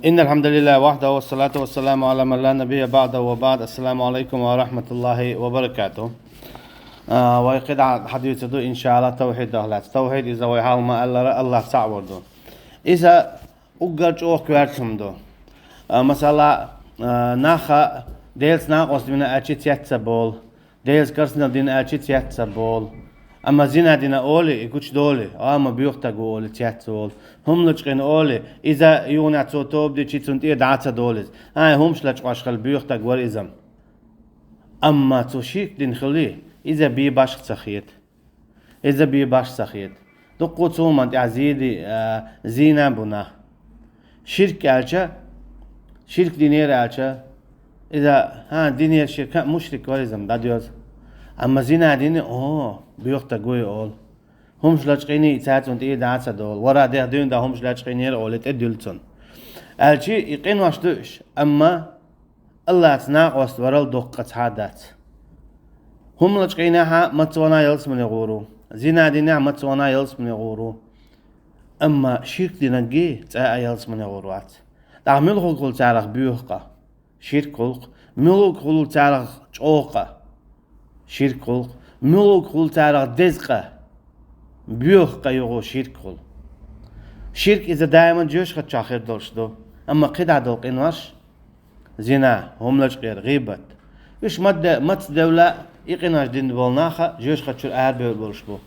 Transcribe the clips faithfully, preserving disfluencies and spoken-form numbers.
إن الحمد لله وحده والصلاة والسلام على من لا نبي بعده وبعد. السلام عليكم ورحمة الله وبركاته. А, вай кхидӀа хьадуьйцур ду, иншааллахӀ, тавхьидах лаьцна. Тавхьид иза вай хьалха ма-аллара, АллахӀ цаӀ вар ду. Иза уггар чӀоагӀа коьрта хӀума ду. А, масала, а, наха Делаца накъост вина аьлча цец ца болу. Делаца карсанал дина аьлча цец ца болу. Амма зина дина олий, и гучудолий, а, ма боьха стаг ву олий, цец волу. ХӀума лачкъийна олий, иза юханехь цо тоба дичи цунна тӀе дӀа ца долу иза. Ай, хӀумаш лачкъош хила боьха стаг вара иза. Амма цо ширк дина хилий, иза бен башха ца хета. Иза бен башха ца хета. Дуккха цу хӀуманна тӀехь зийди, а, зийна бу нах. Ширк аьлча, ширк динера аьлча, иза, хӀа, динера ширк, хӀа, мушрик вар иза, дӀадоьрзу. Амма зина дина, о, боьха стаг вуй олу. ХӀумаш лачкъийний, цаьрца цунна тӀе дӀа ца долу. Вара дех дуьйна да хӀумаш лачкъийнера олий, тӀе дуьллу цунна. Аьлчи, и къинош ду уьш, амма АллахӀца накъост варал доккха цхьа а дац. ХӀума лачкъийнехь а маца вана ялсамане гӀур ву. Зина динехь а маца вана ялсамане гӀур ву. Амма ширк динарг цкъа а ялсамане гӀур вац. ТӀаккха муьлха хуьлу царах боьха къа? Ширк хуьлу-кх. Муьлха хуьлу царах чӀогӀа къа? Ширк хуьлу-кх. Муьлха хуьлу царах деза къа? Боьха къа юха ширк хуьлу. Ширк иза даиман жоьжахатичохь хир долуш ду. Амма кхидӀа долу къинош, зина, хӀума лачкъор, гӀийбат. Уьш ма-, маца девлла а, и къинош дина болу нах а жоьжахати чуьра арабевлла болуш бу.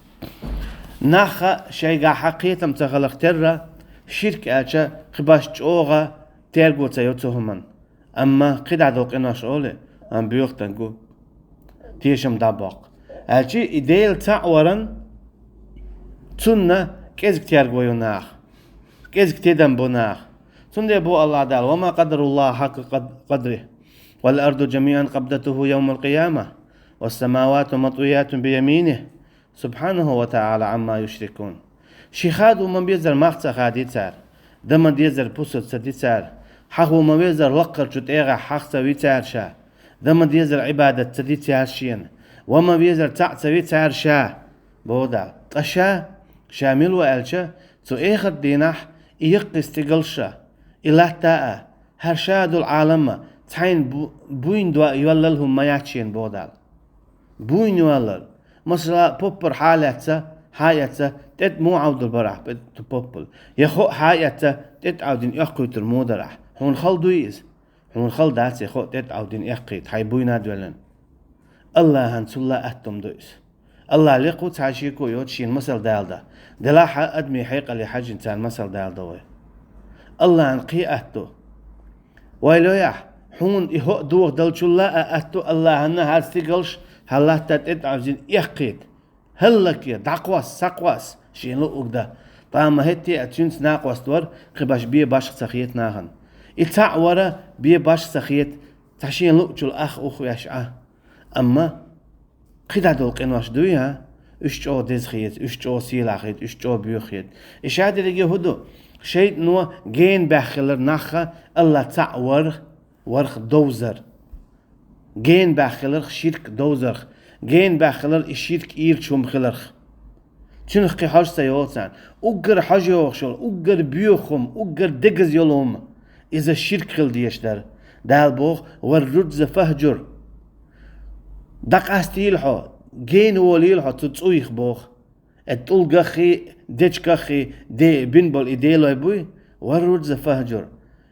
Нах а шайгахь кхетам ца хиларх терра, ширк аьлча, кхин башха чӀогӀа терго ца йо цу хӀуманна. Амма кхидӀа долу къинош олий, амма боьха стаг ву. Тешам дӀабоккху. Аьлчи и Дела цхьаъ варан, цунна кӀезиг терго йо нах. КӀезиг тидам бо нах. Цундела боху АллахӀ Дала: «وما قدروا الله حق قد-، قدره والأرض جميعا قبضته يوم القيامة والسماوات مطويات بيمينه سبحانه وتعالى عما يشركون». Ши хадо ма-беззара мах ца хадий цара, дан ма-деззара пусар ца ди цара, хьахо ма-веззара лакхарчу тӀегӀахь хьаха ца ви цара ша, дан ма-деззара Ӏибадат ца ди цара шена, ва ма-веззара цхьаъ ца ви цара ша, боху Дала. Ткъа ша, ша мила ву аьлча, цу эхарт дийнахь и яккхий стигалш а, и латта а, хӀара ша долу Ӏалам а цхьайна бу-, буйна доӀа йоьллал хӀума ма яц шена, боху Дала. Буйна йоьллал. Масала, поппар хьа а лаьцна, хьа а эцна, тӀе тӀе муха Ӏовдал барахь, тӀе тӀе поппал. Я хӀоъ хьа а эцна, тӀе тӀе Ӏовдина эккхуьйтур муха дарахь? Хьуна хала дуй иза? Хьуна хала дац и хӀоъ тӀе тӀе Ӏовдина эккхийта, хьайн буйна а доьллина. АллахӀан цул а атта хӀума ду иза. АллахӀ лекха ву, цхьа шеко йоцуш шена масал даладо. Делахь а адамийн хьекъале хьаьжжина царна масал даладо вай. АллахӀан кхин а атта ду. Вай лоьяхь, хьуна и хӀоъ дохадалчул а атта ду АллахӀанна хӀара стигалш, хӀара латта тӀе тӀе Ӏовдина эккхийта. ХӀаллакъе, дӀакхосса, схьакхосса, шена луъург дан. Ткъа ма хӀетте а цуьнца накъост вар, кхин башха бен башха ца хета нахана. И цхьаъ вар бен башха ца хета, цхьа шена луъучул ах ухвеш Ӏа. Амма кхидӀа долу къинош дуй, а? Уьш чӀогӀа деза хета, уьш чӀогӀа сийлахь хета, уьш чӀогӀа боьха хета. И ша дерриге хӀун ду? ШайтӀано гена баьхкина хилар нах а АллахӀ цхьаъ вар, варх довзар. Гена баьхкина хиларх, ширк довзарх. Гена баьхкина хилар и ширк ийрча хӀума хиларх. Цуьнах кхин хьожа ца йогӀу царна. Уггар хьожа йогӀуш йолу, уггар боьха хӀума, уггар дегаза йолу хӀума иза ширк хила дезаш дара. Дала боху: «والرجز فاهجر». ДӀакъастийла хьо, гена волийла хьо цу цӀуйх, боху. Э, тӀулгаххий, дечигаххий де-, бина болу и делой буй, «والرجز فاهجر».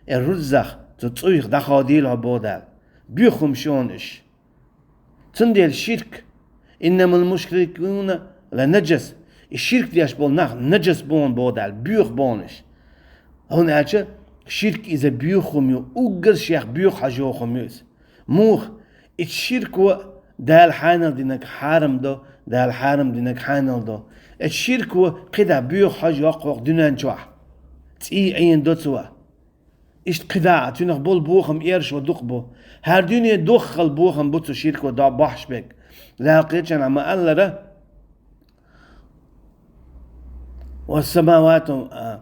Э, ружзах, цу цӀуйх дӀаходийла хьо, боху Дала. Боьха хӀума шуна уьш. Цундела ширк, «إنما المشركون نجس», и ширк деш болу нах нажас бу хьуна, боху Дала, боьха бу хьуна уьш. ХӀунда аьлча ширк иза боьха хӀума ю, уггар шех боьха хьожа йогӀу хӀума ю иза. Муха? И ширко Дала хьанал динарг хьарам до, Дала хьарам динарг хьанал до. И ширко кхидӀа боьха хьожа йоккху хӀокху дуьнен чохь. ЦӀий Ӏийна до цо. Иштта кхидӀа а цуьнах болу бохам эршо дукха бу. ХӀара дуьне доххал бохам бу цу ширко до бохьаш берг. Дала кхечанхьа ма-аллара: «والسماوات، а,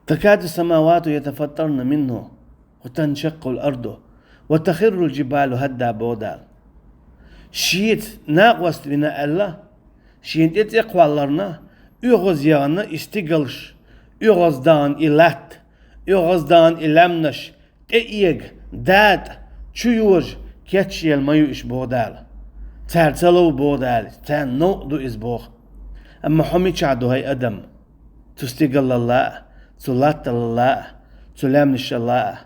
تكاد السماوات يتفطرن منه وتنشق الأرض وتخر الجبال هدا», боху Дала. Шеца накъост вина аьлла, шена тӀе цӀе кхолларна, оьгӀаз яхана и стигалш, оьгӀаз дахана и латта, оьгӀаздахана и лаьмнаш тӀеэга, датӀа, чу йожа кечъяла ма ю уьш, боху Дала. Цара ца лов, боху Дала, царна новкъа ду иза, боху. Амма хьо мичахь ду, хӀай адам? Цу стигалалла а, цу латталалла а, цу лаьмнашалла а.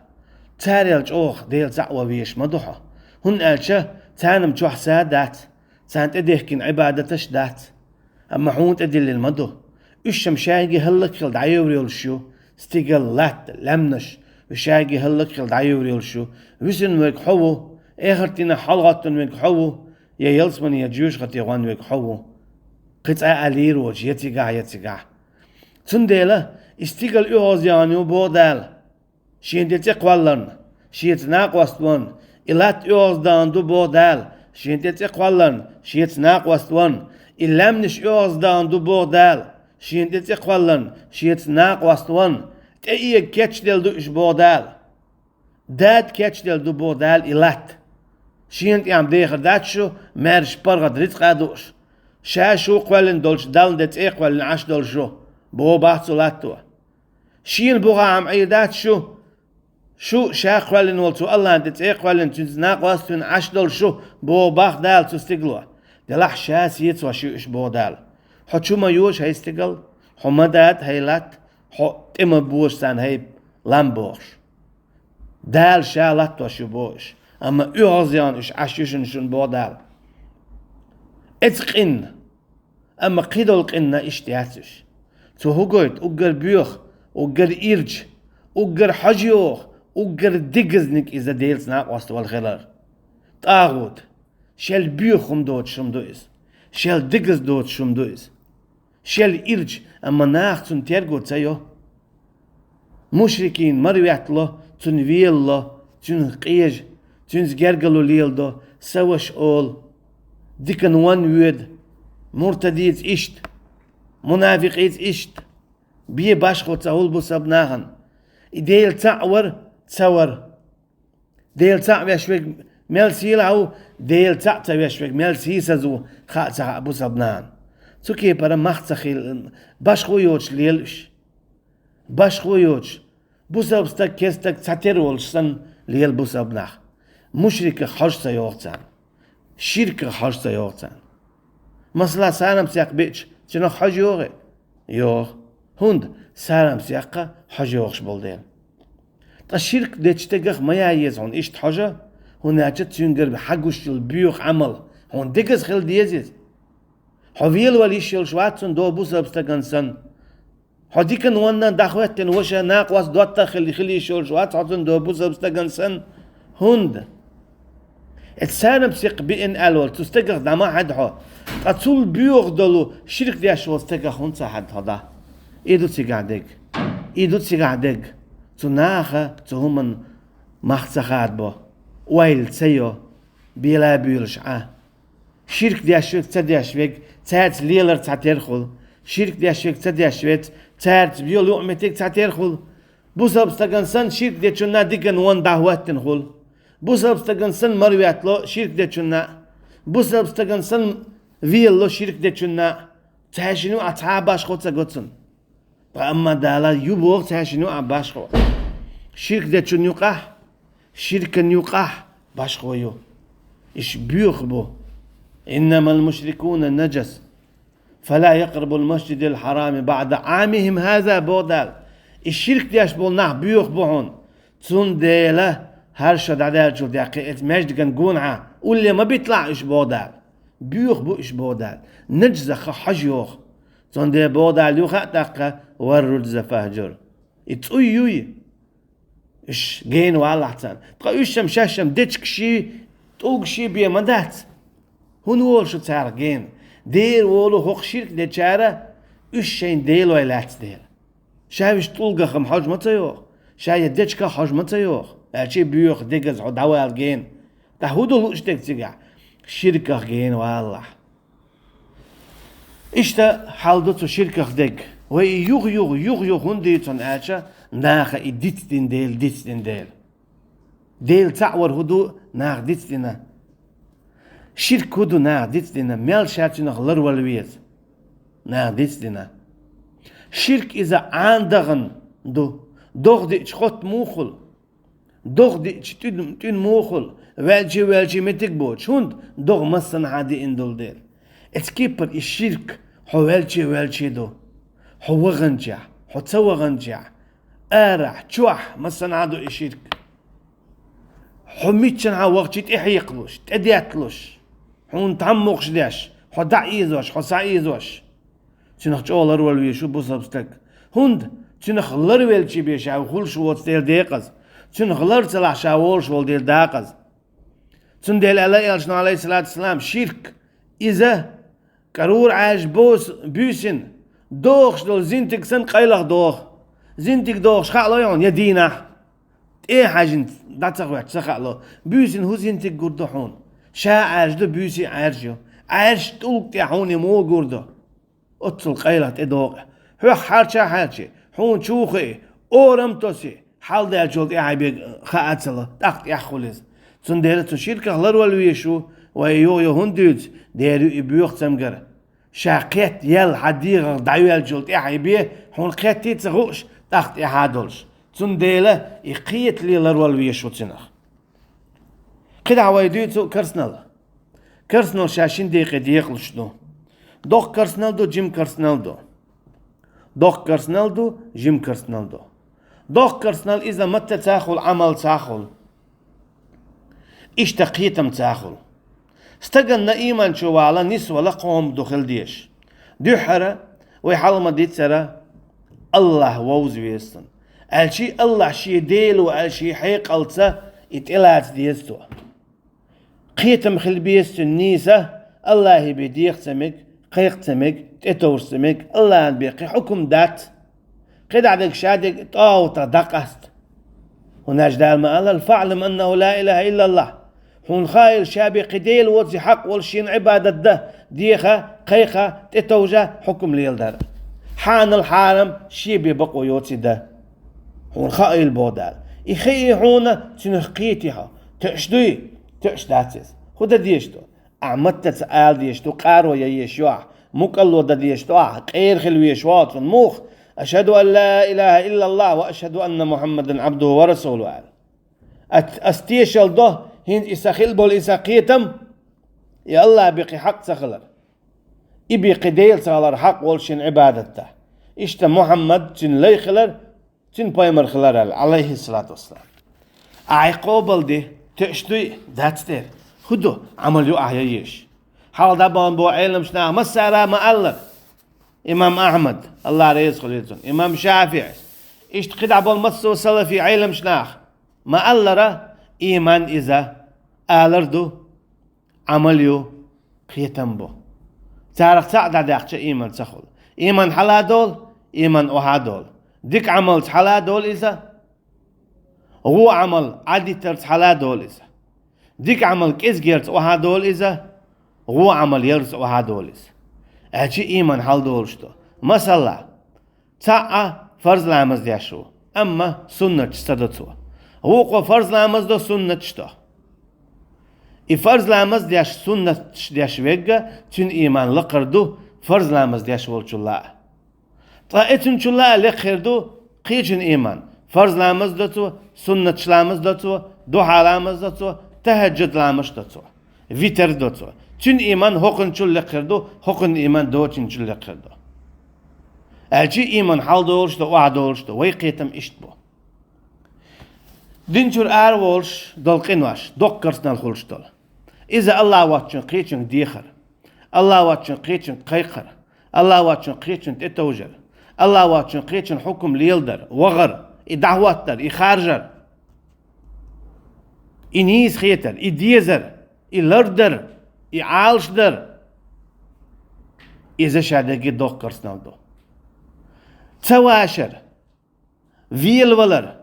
Царел чӀогӀа Дела цхьаъ ван везаш ма ду хьо, хӀунда аьлча царна-м чохь са дац, царна тӀедехкина Ӏибадаташ дац. Амма хьуна тӀедиллина ма ду. Уьш-м шайга хӀаллакьхила дӀайовр йолуш ю, стигал, латта, лаьмнаш, уьш шайга хӀаллакьхила дӀайовр йолуш ю. Висина верг хьо ву, эхарт дийнахь хьалагӀоттун верг хьо ву, я ялсамане, я жоьжахате гӀон верг хьо ву. Кхин цкъа а лийр воцуш, я цигахь, я цигахь. Цундела и стигал оьгӀазъяхна ю, боху Дала. Шена тӀе цӀе кхолларна, шеца накъост варна, и латта оьгӀаздахана ду, боху Дала, шена тӀе цӀе кхолларна, шеца накъост варна, и лаьмнаш оьгӀаздахана ду, боху Дала, шена тӀе цӀе кхолларна, шеца накъост варна, тӀеэга кечделла ду уьш, боху Дала. ДатӀа кечделла ду, боху Дала, и латта. Шена тӀехь-м дехар дац шу, маьрша паргӀат рицкъа а дууш. Ша шу кхоьллина долчу Далла тӀе цӀе кхоьллина Ӏаш долу шу, боху бах цу латто. Шена бухахь-м Ӏийр дац шу, шу ша кхоьллина волу цу Аллана тӀе цӀе кхоьллина, цуьнца накъост вина Ӏаш долу шу, боху бах Дала цу стигало. Делахь ша сецош ю уьш, боху Дала. Хьо чу ма йожа, хӀай стигал, хьо ма датӀа, хӀай латта, хьо тӀе ма божа царна, хӀай лам, бохуш. Дала ша латтош ю, боху уьш, амма оьгӀазъяхна уьш Ӏаш ю шуна, шуна, боху Дала. Эцу къинна. Амма кхидолу къинна иштта яц уьш. Цо хӀун гойту? Уггар боьха, уггар ирча, уггар хьожа йогӀу, уггар дегазник иза Делаца накъост вала хилар. ТӀагӀут. Шел боьха хӀума доцуш хӀума ду иза. Шел дегаза доцуш хӀума ду иза. Шел ирча, амма наха цунна терго ца йо. Мушрикийн мара веттало, цунна велало, цуьнах къежа, цуьнца гергарло леладо, са ваша олу, дикан ван воьду, муртадица иштта, мунафикъица иштта, бен башхо ца хуьлу бусалба нахана. И Дела цхьаъ вара, ца вара. Дела цхьаъ веш верг мел сийлахь ву, Дела цхьаъ ца веш верг мел сийсаза ву, хаа ца хаьа бусалба нахана. Цу кепара мах ца хилла, башхо йоцуш лела уьш. Башхо йоцуш, бусалба стаг, керста стаг цхьатера волуш санна лела бусалба нах. Мушриках хьожа ца йогӀу царна. Ширках хьожа ца йогӀу царна. Масала, сарам-сакх биъча, цуьнах хьожа йогӀий? ЙогӀу. ХӀунда? Сарам-сакх хьожа йогӀуш болу дела. Ткъа ширк дечу стегах ма яй еза хьуна иштта хьожа, хӀунда аьлча цуьнгара хьагуш йолу боьха Ӏамал хьуна дегаза хила деза иза. Хьо велавала йиш йолуш вац цунна догӀу бусалба стагана санна. Хьо дикан ванна дӀахӀоьттина ваша накъост доттагӀа хила, хила йиш йолуш вац хьо цунна догӀу бусалба стагана санна. ХӀунда? Эцу сарам-сакх биъна аьлла волу цу стагах дӀа ма хьаьда хьо, ткъа цул боьха долу ширк деш волу стагах хӀунда ца хьаьда хьо дӀа? И ду цигахь дерг. И ду цигахь дерг. Цу наха цу хӀуманна мах ца хадабо, ойла ца йо, бела а буьйлуш Ӏа. Ширк деш верг, ца деш верг, цаьрца лелар цхьатера хуьлу. Ширк деш верг, ца деш верг, цаьрца йолу юкъаметтиг цхьатера хуьлу. Бусалба стагана санна ширк дечунна дикан ван дӀахӀоьттина хуьлу. Бусалба стагана санна мара веттало ширк дечунна. Бусалба стагана санна велало ширк дечунна. Цаьршинна юкъахь цхьа а башхо ца го цунна. Ткъа амма Дала ю боху цаьршинна юкъахь башхо. Ширк дечунна юкъахь, ширкан юкъахь башхо ю. Иш боьха бу. «Иннамал мушрикуна наджас, фала якърабул масджидал хьарама баъда Ӏамихим хаза», боху Дала. И ширк деш болу нах боьха бу хьуна. Цундела хӀара шо дӀадаьллачул тӀаьхьа кхин эцу маьждиган гонахьа улле ма битталахь уьш, боху Дала. Боьха бу уьш, боху Дала. Наджзаха хьожа йогӀу. Цундела боху Дала, ю хаьа тӀаккха: «Варруджза фахджур». И цӀуй юй. Уьш гена валахь царна. Ткъа уьш-м шаьш-м дечигаший, тӀулгаший бен ма дац. ХӀунда волу шу царах гена? Дера волу хӀокху ширк дечара уьш шайн делой лаьцна дела. Ша вуьш тӀулгах-м хьожа ма ца йогӀу, ша я дечигах хьожа ма ца йогӀу, аьлча боьха дегаза хьо дӀавала гена. Ткъа хӀун ду лууш дерг цигахь? Ширках гена валалахь. Иштта хьал ду цу ширках дерг. Вай и юха-юха, юха-юха хӀунда дуьйцу аьлча, наха и дицдина дела, дицдина дела. Дела цхьаъ вар хӀун ду наха дицдина? Ширк хӀун ду наха дицдина? Мел ша цуьнах ларвала веза? Наха дицдина. Ширк иза Ӏан дахана ду. ДогӀа диъча хотта муха хул? ДогӀа диъча тӀуьн-, тӀуьн муха хул? Ваьлча, ваьлча меттиг боцуш. ХӀунда? ДогӀа массанхьа диъна долу дела. Эцу кепара и ширк хьо ваьлча, ваьлча ду. Хьо ваханчехь, хьо ца ваханчехь, арахь, чохь массанхьа ду и ширк. Хьо миччанхьа вахча тӀехьекхалуш, тӀедетталуш, хьуна тхьаммухуш деш, хьо дӀаийзош, хьо схьаийзош. Цуьнах чӀогӀа ларвала везаш ву бусалба стаг. ХӀунда? Цуьнах ларвелча бен ша хуьлуш воцу дела декъаза. Цуьнах лар ца лахь ша волуш волу дела дакъаза. Цундела аьлла элчано, алейхиссалату вассалам, ширк, иза кӀарура Ӏаьржа бос-, буьйсина, дохуш долу зинтиг санна къайлаха доху. Зинтиг дохуш хаало хьуна, я дийнахь? ТӀе а хьаьжжина дӀа ца хоьттуш ца хаало. Буьйсина хӀун зинтиг гур ду хьуна? Ша Ӏаьржа ду, буьйса а Ӏаьржа ю. Ӏаьржачу тӀулга тӀехь хьуна и муха гур ду? Оццул къайлаха тӀедогӀу. Хьох хьарча а хьаьрчи, хьуна чу а хии, орам а тоси, хьалдаьллачул тӀаьхьа бен хаа ца ло, тӀаккха тӀехь хуьлу иза. Цундела цу ширках ларвала везаш ву вай юха-юха. ХӀунда дуьйцу? Дера ю и боьха цамгар. Ша кхетта яьлла хьан дегӀах дӀайоьллачул тӀаьхьа бен, хьуна кхетта а ца хууш, тӀаккха тӀаьхьа долуш. Цундела и кхетале ларвала везаш ву цуьнах. КхидӀа вай дуьйцу карснал. Карснал ша шин декъе декъалуш ду. Доккха карснал ду, жима карснал ду. Доккха карснал ду, жима карснал ду. Доккха карснал иза маттаца а хуьлу, Ӏамалца а хуьлу. Иштта кхетамца а хуьлу. Стаганна ийман чу вала нисвала кхо хӀума ду хила дезаш. Дуьххьара, вай хьалха ма-дийццара, АллахӀ вовза веза цунна. Аьлчи АллахӀ шен Дела ву аьлла шен хьекъалца и тӀелаца деза цо. Кхетам хила беза цуьнан нийса, АллахӀе бен деха ца мега, кхайкха ца мега, тӀетовжа ца мега, АллахӀан бен кхин хьукам дац. КхидӀа дерг ша дерг тӀагӀутах дӀакъаста. ХӀунда аьлча Дала ма аьлла: «ФаӀлам аннаху ла илахӀа иллаллахӀ». Хьуна хаийла ша бен кхин Дела воций хьакъ волуш шена Ӏибадат дан, деха, кхайкха, тӀетовжа, хьукам леладар. Хьанал хьарам шен бен бакъо йоций дан. Хьуна хаийла боху Дала. И хии хьуна, цуьнах кхетий хьо? Тоьаш дуй? Тоьаш дац иза. ХӀун дан дезаш ду? Ахьа маттаца ала дезаш ду, къаро ян езаш ю ахьа, мукӀарло дан дезаш ду ахьа, къера хила везаш ву хьо цунна. Муха? «Ашхаду ан ла илахӀа иллаллахӀ ва ашхаду анна Мухьаммадан Ӏабдуху ва расулуху», аьлла. Ас, ас тешалла до, хӀинца и сан хила болу и сан кхетам, и АллахӀ бен кхин хьакъ ца хилар. И бен кхин Дела ца хилар хьакъ волуш шена Ӏибадат дан. Иштта Мухьаммад цуьнан лай хилар, цуьнан пайхамар хилар аьлла, Ӏалайхиссалату вассалам. Ахьа къобал де, тоьаш дуй? Дац дера. ХӀун ду, Ӏамал ю ахьа ян езаш. Хьалха дӀабахана боху Ӏеламчу наха массара а ма-аллара. Имам Ахьмад, АллахӀ реза хуьлийла цунна, имам ШафиӀи, иштта кхидӀа болу массо а салафи Ӏеламчу наха ма-аллара, ийман иза алар ду, Ӏамал ю, кхетам бу. Царах цхьаъ дӀадаьккхича ийман ца хуьлу. Ийман хьала а долу, ийман охьа а долу. Дика Ӏамалца хьала а долу иза, вон Ӏамал Ӏадитарца хьала а долу иза. Дика Ӏамал кӀезиг ярца охьа а долу иза, вон Ӏамал ярца охьа а долу иза. Аьлчи ийман хьала долуш ду. Масала, цхьаъ а фарз ламаз деш ву, амма суннаташ ца до цо. Вукхо фарз ламаз до, суннаташ до. И фарз ламаз деш, суннаташ деш верг а, цуьнан ийман лакхара ду фарз ламаз деш волчул а. Ткъа и цуьнчул а лекха хир ду кхечун ийман. Фарз ламаз до цо, суннаташ ламаз до цо, духьа ламаз до цо, тахӀаджуд ламазаш до цо, витр до цо. Цуьнан ийман хӀокхунчул лекха хир ду, хӀокхунна ийман доцунчул лекха хир ду. Аьлчи ийман хьала долуш ду, охьа долуш ду, вай кхетам иштта бу. Дин чуьра ара волуш долу къинош, доккха карснал хуьлуш долу. Иза АллахӀ воцчун кхечуьнга дехар, АллахӀ воцчун кхечуьнга кхайкхар, АллахӀ воцчун кхечунна тӀетовжар, АллахӀ воцчун кхечун хьукам леладар, вахар, и дӀахӀоттар, и харжар, и нийса хетар, и дезар, и лардар, и Ӏалашдар. Иза ша дерриге доккха карснал ду. Ца вашар, велавалар,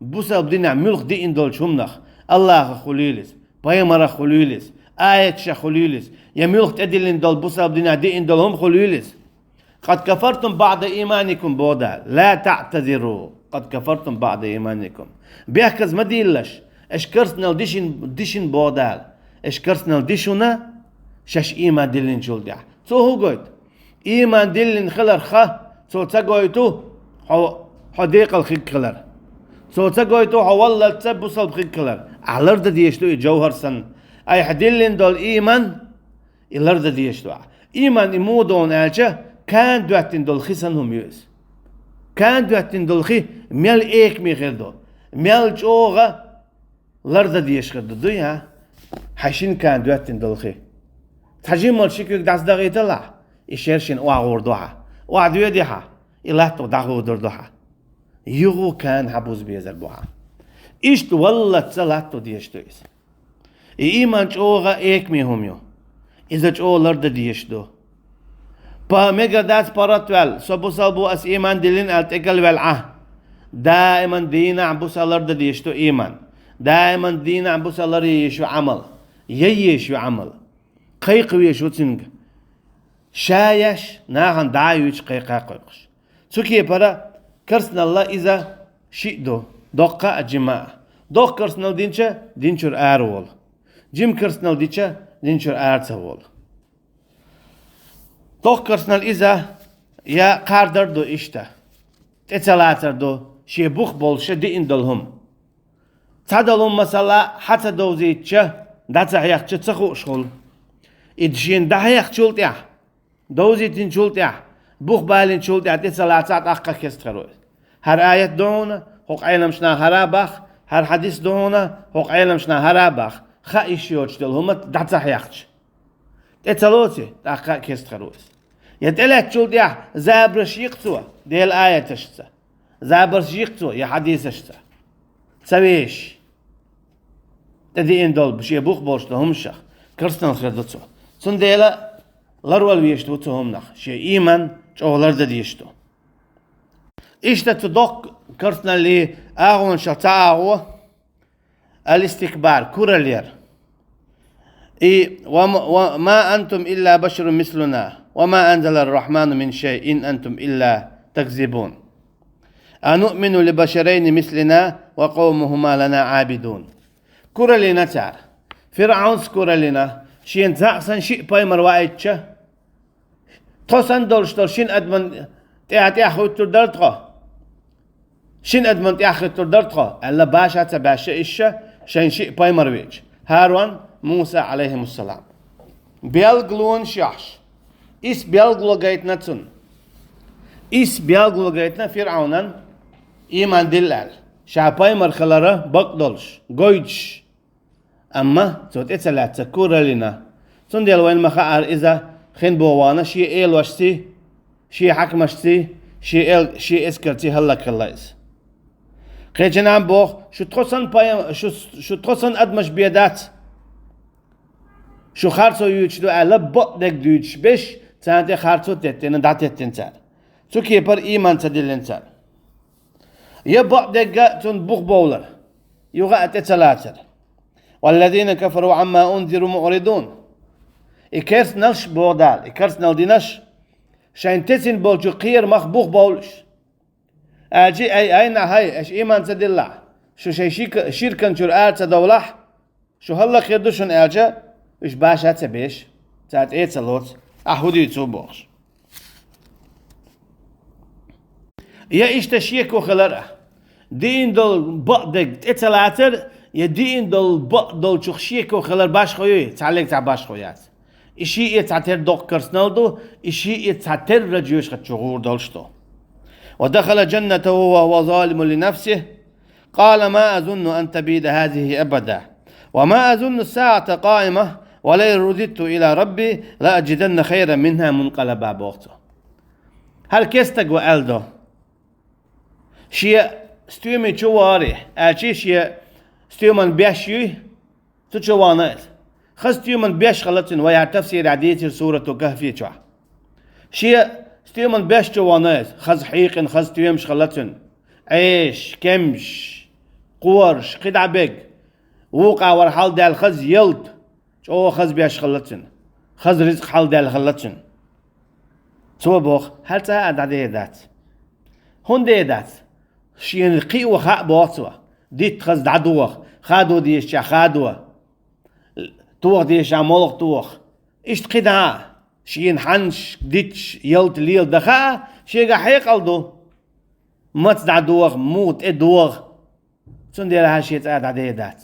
бусалба динехь муьлхха диъна долчу хӀуманах, АллахӀах хуьлийла иза, пайхамарах хуьлийла иза, аяташах хуьлийла иза, я муьлхха тӀедиллина долу бусалба динехь диъна долу хӀума хуьлийла иза. «Къад кафартум баӀда ийманикум», боху Дала. «Ла таӀтазиру, къад кафартум баӀда ийманикум». Бехказа ма дийлалаш, аша карснал дишина, дишина боху Дала. Аша карснал дишина, шаьш ийман диллинчул тӀаьхьа. Цо хӀун гойту? Ийман диллина хиларх цо ца гойту хьо, хьо декъала хиг хилар. Цо ца гойту хьо валлалца бусалба хилар. Ахь лардан дезаш ду и жовхӀар санна. Айхьа диллина долу ийман, и лардан дезаш ду ахь. Ийман и муха ду аьлча, кана доьттина долу хи санна хӀума ю иза. Кана доьттина долу хи мел экаме хир ду, мел чӀогӀа лардан дезаш хир ду, дуй, а? Хьайн шина кана доьттина долу хи. Цхьа жимма ши куьг дӀасадахийталахь, и шер шина охьагӀур ду хьан. Охьадоьдий хьан, и латто дӀахӀур ду хьан. Юха кана хьан буза безар бу хьан. Иштта валлалца латто дезаш ду иза. И ийман чӀогӀа экаме хӀума ю. Иза чӀогӀа лардан дезаш ду. Па мегар дац паргӀат ваьлла, со бусалба ву, ас ийман диллина аьлла тӀекӀел ваьлла Ӏа. Даиман дийнахь, буса лардан дезаш ду ийман. Даиман дийнахь, буса ларъян езаш ю Ӏамал. Ян езаш ю Ӏамал. Кхайкха везаш ву цуьнга. Ша еш, нахана дӀа а юьйцуш, кхайкха а кхойкхуш. Цу кепара керстаналла иза шиъ ду, доккха а, жима а. Доккха керстанал динча, динчуьра ара волу. Жима керстанал дича, динчуьра ара ца волу. Доккха керстанал иза я кхардар ду иштта, тӀе ца лацар ду, шен бух болуш диъна долу хӀума. Цхьадолу хӀума, масала, хьа ца довзийтича, дӀа ца хьехча, ца хууш хуьлу. И шена дӀахьехчул тӀаьхьа, довзийтинчул тӀаьхьа, бух балинчул тӀаьхьа тӀе ца лацахь, тӀаккха кестхир ву иза. ХӀара аят ду хьуна, хӀокху Ӏеламнаха хӀара а боху, хӀара хьадис ду хьуна, хӀокху Ӏеламнаха хӀара а боху, хаа йиш йоцуш долу хӀума дӀа ца хьехча. ТӀе ца лоций, тӀаккха а кестхир ву иза. Я тӀелаьцначул тӀаьхьа забарш йикъ цо Делан аяташца, забарш йикъ цо я хьадисашца. Ца вешаш. ТӀедиъна долу, шен бух болуш долу хӀуманашах керстанал хир ду цо. Цундела ларвала везаш ву цу хӀуманах, шен ийман чӀогӀа лардан дезаш ду. Иштта цу доккха керстаналлин агӀонашах цхьа агӀо, алистикбар, куралла яр. И: «Ва ма, ва ма антум илла башарун мислуна, ва ма анзалар рахману мин шай, ин антум илла такзибун. Ануъмину ли башарайни мислина ва къавмухума лана абидун». Куралла йина цара. ФирӀавнас куралла йина, шена цхьаъ санна шиъ пайхамар ваийтича, тхо санна долуш долу шина адаман тӀе, тӀаьхьахӀуьттур дара тхо. Шина адаман тӀаьхьахӀуьттур дара тхо, аьлла, баша а ца баьшша иштта шайна шиъ пайхамар веача, ХӀарун, Муса, Ӏалайхимуссалам. Билгалонаш йохьуш. Ис билгало гайтина цунна. Ис билгало гайтина ФирӀавнан, ийман дилла аьлла, ша пайхамар хиларан бакъдолуш, гойтуш. Амма цо тӀе ца лаьцна, куралла йина. Цундела вайна ма-хаъара, иза хин боху вахана шен элошций, шен хьаькамашций, шен эл-, шен эскарций хӀаллакьхилла иза. Кхечу нахана боху: «Шу тхо санна пайхам-, шу, шу тхо санна адамаш бен дац. Шу харцо юьйцуш ду», аьлла, бакъдерг дуьйцуш берш, царна тӀе харцо теттина, дӀатеттина цара. Цу кепара ийман ца диллина цара. Я бакъдерг а, цунна бух бовлар, юха а тӀе ца лацар. «Валлазина кафару Ӏамма унзиру муӀридун». И керстаналш, боху Дала, и керстаналла динарш, шайна тесина болчух кхерамах бух бовлуш. Аьлча, ай, ай нах, хӀай, аша ийман ца диллахь, шу шайн ши-, ширкан чуьра ара ца довлахь, шу хӀаллакьхир ду шуна, аьлча, уьш баша а ца беш, цара тӀе а ца лоцу, ахьа хӀун дуьйцу бохуш. Я иштта шеко хилар а, диъна долу бакъдерг тӀе ца лацар, я диъна долу бакъдолчух шеко хилар башхо юй, цхьаллиг цхьа башхо яц. И шиъ а цхьатерра доккха керстаналла ду, и шиъ а цхьатерра жоьжахати чу гӀур долуш ду. «Ва дахала жаннатаху ва хува залимун ли нафсихи, къала ма азунну ан табида хазихи абада, ва ма азунну сагӀата къаима, ва лаин рудидту ила рабби, ла аджиданна хайран минха мункъалаба», боху цо. ХӀара кестаг ва аьлла до. Шен стоьме чу вахаре, аьлча, шен стоьман беш юй, цу чу вахана иза. Хаза стоьман беш хилла цуьнан, вай хӀара тафсирехь дийцира Суратул Кахфи чохь. Шен стоьман беш чу вахана иза, хаза хьийкъина, хаза стоьмаш хилла цуьнан. Ӏеш, кемсаш, кхораш, кхидӀа берг. Вукху агӀор хьалдаьлла хаза ялта, чӀогӀа хаза беш хилла цуьнан. Хаза ризкъ хьалдаьлла хилла цуьнан. Цо боху: «ХӀара цкъа а дӀадер дац». ХӀунда дер дац? Шена кхин а хаьа, боху цо. Дитт хаза дӀадоха, хадо дезачохь хадо, тоха дезачохь молха тоха. Иштта кхидӀа а, шена хьаннаш, дитташ, ялта леладан хаьа, шегахь хьекъал ду. Маца дӀадоха, муха тӀедоха. Цундела хӀара шен цӀа дӀадер дац.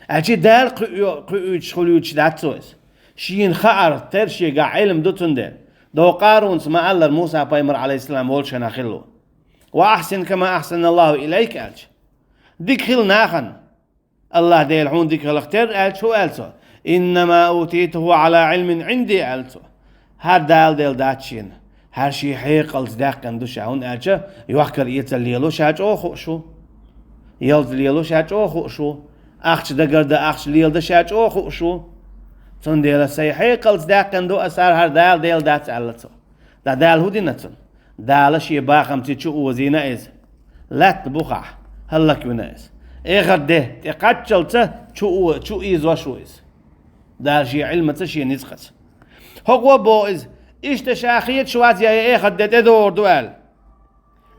Аьлча Дала кхуьу-, кхуьуьйтуш, хуьлуьйтуш дац цо иза. Шена хаар тера шегахь Ӏилма ду цундела. Дов Къарунца ма-аллара Муса пайхамар, Ӏалайхиссалам, волчу хенахь хилла: «Ва ахьсин кама ахьсаналлаху илайк», аьлча. Дика хила нахана. АллахӀ Дела хьуна дика хиларх тера, аьлча, хӀун аьлла цо? «Иннама утитуху Ӏала Ӏилмин Ӏинди», аьлла цо. ХӀара Дала делла дац шена. ХӀара шен хьекъалца даьккхина ду ша, хӀунда аьлча йохкар-эцар лело ша чӀогӀа хууш ву. Ялта лело ша чӀогӀа хууш ву. Ахча дагардан, ахча леладан ша чӀогӀа хууш ву. Цундела сайн хьекъалца даьккхина ду аса, хӀара Дала делла дац, аьлла цо. Ткъа Дала хӀун дина цунна? Дала шен бахамца чу озийна иза. Лаьтта бухахь хӀаллаквина иза. Эхарт де тӀекхаччалца чу о-, чу ийзош ву иза. Дала шен Ӏилмаца, шен ницкъаца. ХӀокхо а боху иза, иштта ша хеташ вац я, я эхарт де тӀедогӀур ду аьлла.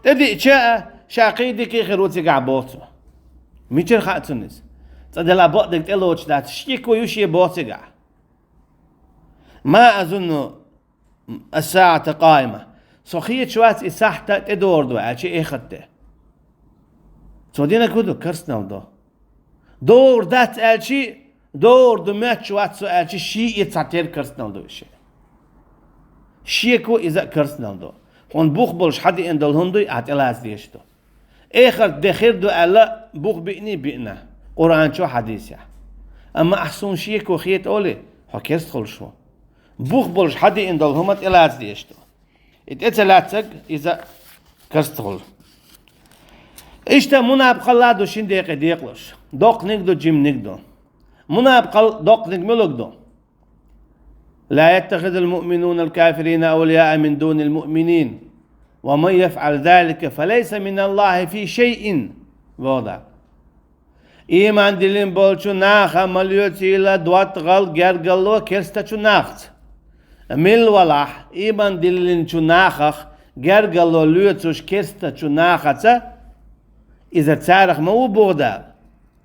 ТӀедиъча а, ша кхин дика хир ву цигахь, боху цо. Мичара хаьа цунна иза? Цкъа делахь бакъдерг тӀелоцуш дац, шеко ю шен, боху цигахь. «Ма азунну ас-саӀата къаима». Со хеташ вац и сахьт тӀедогӀур ду аьлча, эхарт де. Цо динарг хӀун ду? Керстаналла ду. ДогӀур дац аьлча, догӀур ду моьттуш вац со аьлча, шиъ, цхьатерра керстаналла ду и шиъ. Шеко, иза а керстаналла ду. Хьуна бух болуш хьадеана долу хӀума дуй, ахь тӀелаца дезаш ду. Эхарт де хир ду аьлла, бух биъний биъна, Къуръан чохь, хьадисехь. Амма ахь суна шеко хета олий, хьо керста хуьлуш ву. Бух болуш хьадеана долу хӀума тӀелаца дезаш ду. И тӀе ца лаьцнарг, иза керста хуьлу. Иштта мунапкъалла а ду шина декъе декъалуш. Доккханиг а ду, жиманиг а ду. Мунапкъалла доккханиг муьлург ду? «Ла яттахизул муъминунал кафирина авлияа мин дунил муъминин, ва ман яфъал залика фалайса миналлахи фи шайин», боху Дала. Ийман диллина болчу наха ма лоьцийла доттагӀалла гергарло керстачу нахаца. Милла валахь, ийман диллинчу нахах гергарло лоьцуш керстачу нахаца, иза царах ма ву, боху Дала.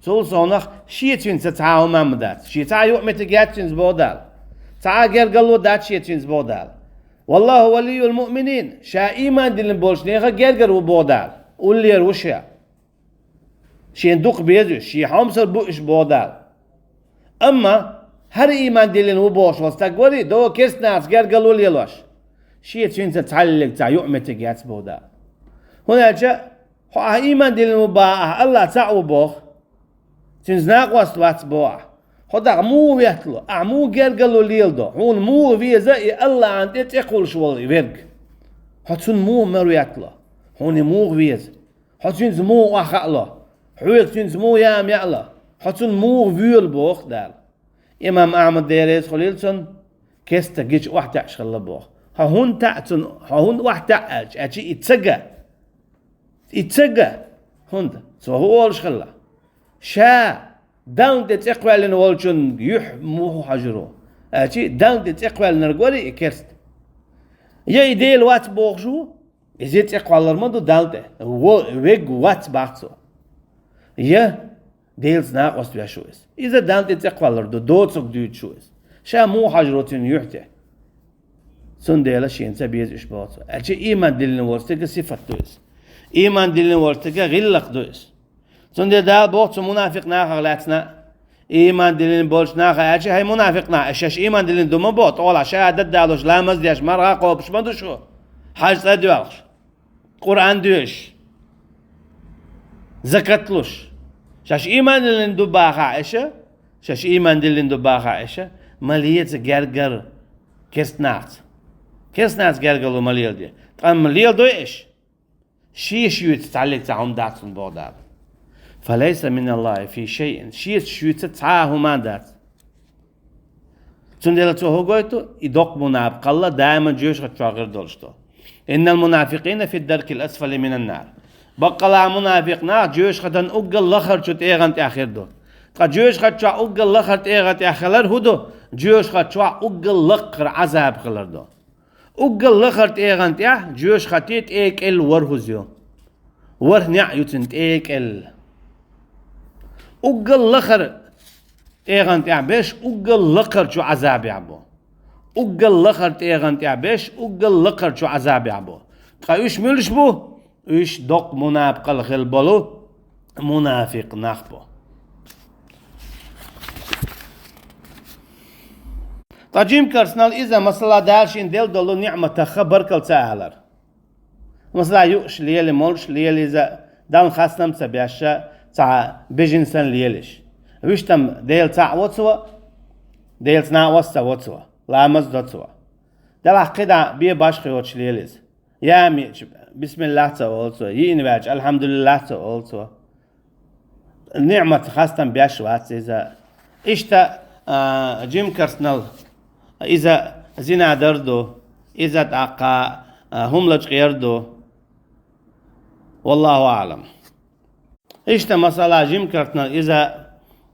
Цул совнах шен цуьнца цхьа а хӀума ма дац. Шен цхьа а юкъаметтиг яц цуьнца, боху Дала. Цхьа а гергарло дац шен цуьнца, боху Дала. «Валлаху валийюл муъминин», ша ийман диллина болчу нехан гергара ву, боху Дала. Уллера ву ша. Шен дукха беза уьш, шен хьомсара бу уьш, боху Дала. Амма хӀара ийман диллина ву бохуш волу стаг варий, догӀу керстанахаца гергарло лелош, шен цуьнца цхьаллиг цхьа юкъаметтиг яц, боху Дала. ХӀунда аьлча хьо ахь ийман диллина ву баха, ахь АллахӀ цхьаъ ву боху. Цуьнца накъост вац боху ахь. Хьо дӀа муха веттало? Ахь муха гергарло леладо? Хьуна муха веза и АллахӀан тӀе цӀе кхуллуш волу верг? Хьо цунна муха мара веттало? Хьуна и муха веза? Хьо цуьнца муха охьахаало? Хьоьга цуьнца муха яма яало? Хьо цунна муха воьлу, боху Дала. Имам Ахьмад, Дела реза хуьлийла цунна, керста гича охьатаьӀаш хилла боху. Хьо хӀунда таьӀа цунна, хьо хӀунда охьатаьӀа аьлча, аьлча и ца го. И ца го. ХӀунда? Цо хӀун олуш хилла? Ша Далла тӀе цӀе кхоьллина волчун юьхь муха хьожур ву? Аьлча, Далла тӀе цӀе кхоьллинарг варий и керста? Я и Дела вац бохуш ву, иза цӀе кхоллар ма ду Далла тӀе. Во-, вег вац бах цо. Я Делаца накъост веш ву иза. Иза Далла тӀе цӀе кхоллар ду, доцург дуьйцуш ву иза. Ша муха хьожур ву цуьнан юьхь тӀе? Цундела шена ца беза уьш, боху цо. Аьлча ийман диллина волчу стеган сифат ду иза. Ийман диллина волчу стеган гӀиллакх ду иза. Цундела Дала боху цу мунафикъ нахах лаьцна: «Ийман диллина болчу наха», аьлча, хӀай мунафикъ нах, аш шаьш ийман диллина ду ма боху, тӀехула шахӀадат далош, ламаз деш, марха кхобуш ма ду шу, хьаьж цӀа доьлхуш, Къуръан доьшуш, закат луш. Шаьш ийман диллина ду бахахь аша, шаьш ийман диллина ду бахахь аша, ма леца гергар керстанахаца. Керстанахаца гергарло ма леладе. Ткъа ма леладой аша. Шеша юьйцу цхьаллиг цхьа хӀума дац цунна, боху Дала. «Фалайса миналлахи фи шайин». Шеца шуьйца цхьа а хӀума дац. Цундела цо хӀун гойту? И доккха мунапкъалла даиман жоьжахатчохь гӀир долуш ду. «Иннал мунафикъина фи даркил асфали минан нар». Баккъала мунафикъ нах жоьжахатан уггар лахарчу тӀегӀан тӀехь хир ду. Ткъа жоьжахатчохь уггар лахара тӀегӀан тӀехь хилар хӀун ду? Жоьжахатчохь уггар лакхара Ӏазаб хилар ду. Уггар лахара тӀегӀан тӀехь, жоьжахатин тӀе кӀел ворхӀазза ю. ВорхӀ неӀ ю цуьнан тӀе кӀел. Уггар лахара тӀегӀан тӀехь берш уггар лакхарчу Ӏазабехь бу. Уггар лахара тӀегӀан тӀехь берш уггар лакхарчу Ӏазабехь бу. Ткъа уьш муьлш бу? Уьш доккха мунапкъалла хилла болу мунафикъ нах бу. Ткъа жимкарцнал иза, масала, Дала шийна делла долу ниъматах баркалла ца алар. Масала, юуш лела, молуш лела иза, Далла хастам ца беш, цхьа бежан санна лелаш. Вуьшта-м Дела цхьаъ ву цо, Делаца накъост ца ву цо, ламаз до цо. Делахь кхидӀа бен башха йоцуш лела иза. Яа миъча, бисмиллахӀ ца олу цо, йиъна ваьлча, алхьамдулиллахӀ ца олу цо. Ниъмат хастам беш вац иза. Иштта, а, жимкарцнал, иза зина дар ду, иза тӀаккха, а, хӀума лачкъер ду. Валлаху аълам. Иштта, масала, жимкарцнал иза,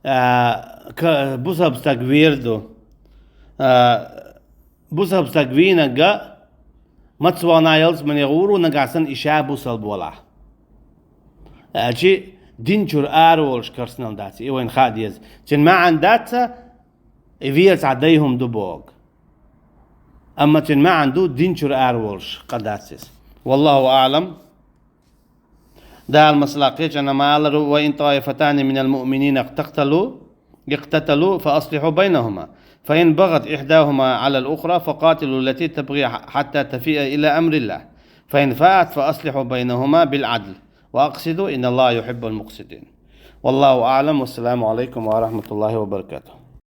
а, к-, бусалба стаг вийр ду. А, бусалба стаг вийнарг а, маца вахана ялсамане гӀур ву, нагахь санна и ша бусалба валахь. Аьлчи, дин чуьра ара волуш карцнал дац, и вайна хаа деза. Цуьнан маьӀна дац, и вер цхьа дай хӀума ду боху. Амма цуьнан маьӀна ду, дин чуьра ара волуш къа дац иза. Валлаху аълам. Дала, масала, кхечанхьа ма аллара: «وإن طائفتان من المؤمنين اقتتلوا، اقتتلوا فأصلحوا بينهما، فإن بغت إحداهما على الأخرى فقاتلوا التي تبغي حتى تفيء إلى أمر الله، فإن فاءت فأصلحوا بينهما بالعدل وأقسطوا إن الله يحب المقسطين». Валлаху аълам. Вассаламу алайкум ва рахматуллахи ва баракатух.